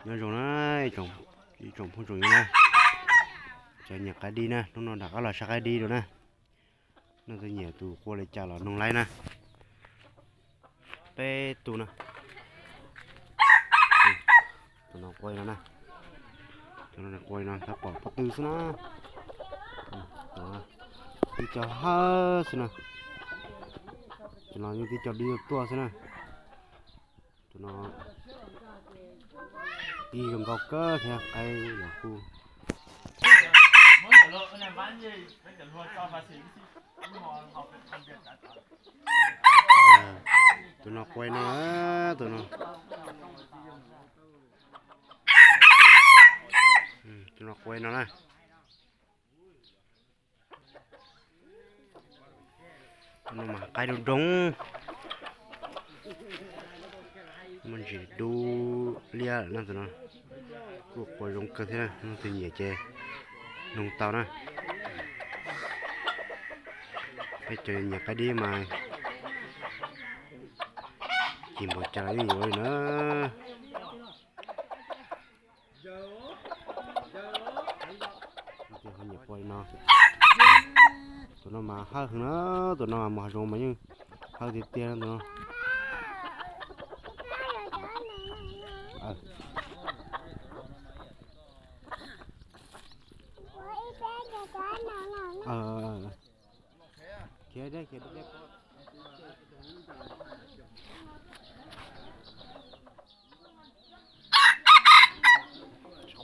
Nyob zoo na, ib tsoom phooj tsoom ywg na, cov nyiam qaib dib na, hnub no rov qab los saib qaib dib dua na. Nej twb nyiam tus qua li cas los noog laib na. Peb tus na. Tus no qua no na. Tus no qua no tab pom pob tw xwb na. Tib co hawb xwb na. Tus no yeej tib co dib tuaj xwb na. Tus no ib zoo nkauj kawg thiab qaib los kuj. Tus no qua no, tus no, tus no qua no na. Tus no mas qaib dub doob, muaj ntsis dub liab lawm na tus no. Kuj qua zoo kawg thiab, leej twg nyiam ces noog tau na. Peb cov nyiam qaib dib mas chim npaum cas los yeej yuav li na. Nyiam qua li no. Tus no mas hawj heev na, tus no mas hav zoov mas yeej hawj tiag tiag na tus no.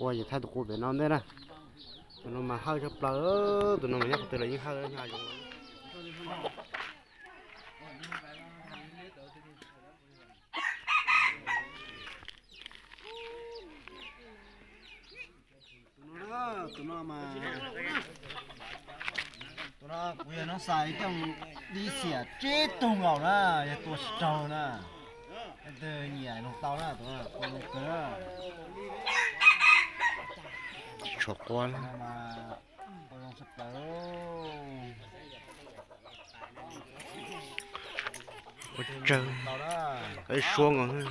Qua ces thaij tus qua pem no ntej na. Tus no mas hawj tshaj plaws, tus no mas nyob qhov twg los yeej hawj, nyob hav zoov. Tus no mas, tus no kuv yog Noob Xais coj mus dib xiam tsib tug nkaus na, yog tua tsis raug na. Leej twg nyiam noog tau na, tus no qua zoo kawg na. Tsis tshua qua na. Tus no mas qua zoo tshaj plaws. Ua tsawg, qaib suab nkaus,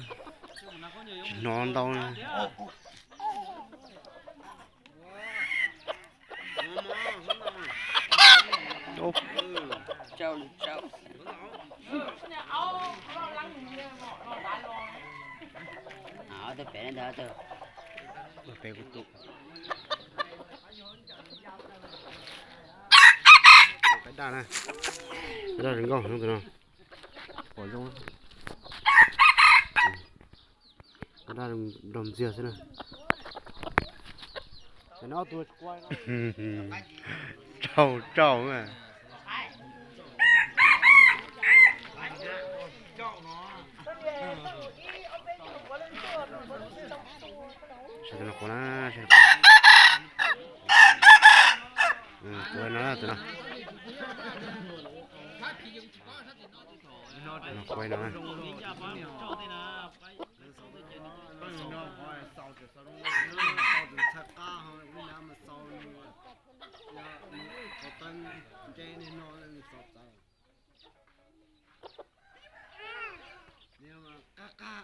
tsis hnov ntau. Peb kuj tus qaib daj na, qaib daj zoo nkauj tus no, pom zoo. Qaib daj nrog ntxiag xwb na. Tsau tsau. Saib tus no qua na, saib tus no qua. Qua no, tus no. Qua no na. Qab qab.